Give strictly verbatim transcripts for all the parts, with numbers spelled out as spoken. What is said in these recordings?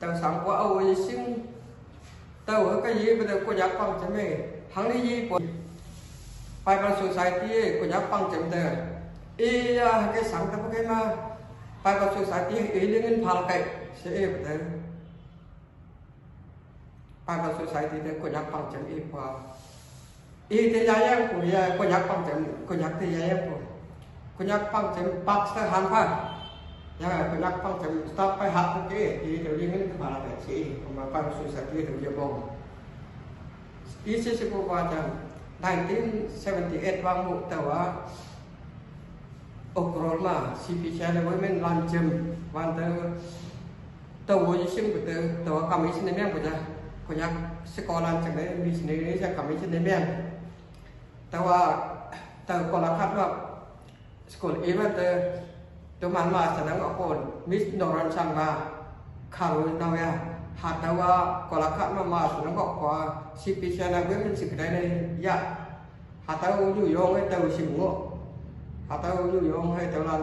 Tau sang pua au yi sing. Tau ha ka yi ba tau Konyak pang cem e. Hang ni yi pua. Bible Society e Konyak pang cem tau. E ya ha ka sang tau ba ka ma. Bible Society e ling in phal kai. Se e ba tau. Bible Society tau Konyak pang cem e pua. E te ya yang pua ya Konyak pang cem, Konyak te ya yang pua. Konyak pang cem pak sa han pha. Ya Konyak pang cem stop pai hak ke, e te ling in phal kai se e, kuma Bible Society te ya bong. E se se ko ba cem, nineteen seventy-eight wang mu tau wa. Okrol ma, C P C L women lan cem, wan tau, tau wo yi sing ba tau, tau wa commission ne meng ba ja, Konyak sekolah cem ne, missionary sa commission ne meng. Tau wa, tau kola khat wa, school e wa tau, tau man ma sa nang akon, Miss Noran sang ma, kharu nau ya, ha tau wa, kola khat ma ma sa nang akon, C P C L women secretary ne, ya, Hatau nyu yong hai tau sim ngo. Hatau nyu yong hai tau lan.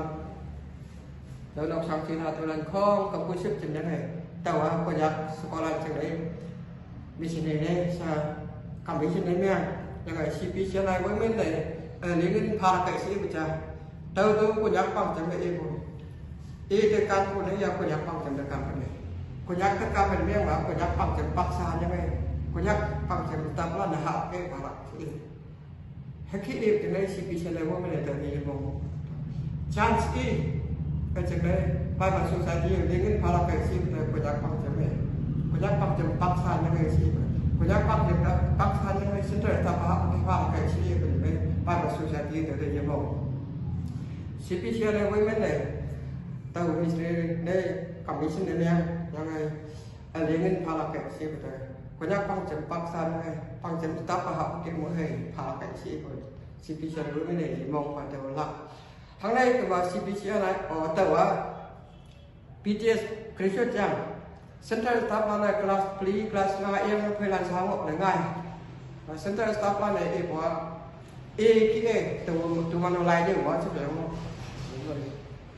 Tau nok sang chin hatau lan khong ka pu sip chin yang hai. Tau ha Konyak sekolah chin hai. Missionary sa kam missionary meng. Yang hai C P C L women hai. Eh, lingin phar kai si bacha. Tau tau Konyak pang chin hai e bu. E te kan pu ne ya Konyak pang chin da kan pu ne. Konyak te kan pu ne meng wa Konyak pang chin pak sa yang hai. Konyak pang chin tap lan ha ke phar kai si. Heki e te nai C P C L women e te ni mo. Chance e. Ka chem e, Bible Society e, lingin phar kai si te Konyak pang chem e. Konyak pang chem pak sa nyang e si. Konyak pang chem pak sa nyang e si te ta pa ke phar kai si e, Bible Society te te mo. C P C L women e. Tau missionary ne, commission ne yang, yang e. A lingin phar kai si te. Konyak pang chem pak sa nyang e. Pang chem ta pa ha ke mo e, phar kai si ko. C P C L women e, mong pa te la. Hang nai ke ba C P C L nai, o tau wa. B T S Christian jang. Central staff nai class three, class nga yang phai lan sa ngo le ngai. Central staff nai e bua. E ki e, tu, tu man lai je wa, se mo.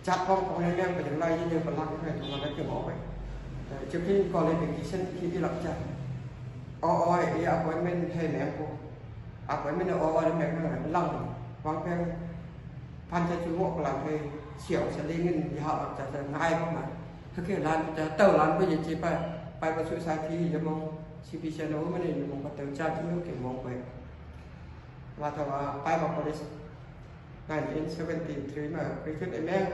Chat kong kong ne meng pa jeng lai je pa lang ne tu man ke mo pai. Chepin qualification ki di lak chat. O, o, e appointment hai meng ko. Appointment o, o, meng lang. Wang peng pan cha chu mo lang hai. Siao sa lingin ya lak chat ngai pa ma. Ka ke lan cha tau lan pa ye chi pa. Pai pa su sa thi ye mong. C P C L women ye mong pa tau cha ki ke mong pai. Wa ta wa pai pa college. Nineteen seventy-three ma Christian amen.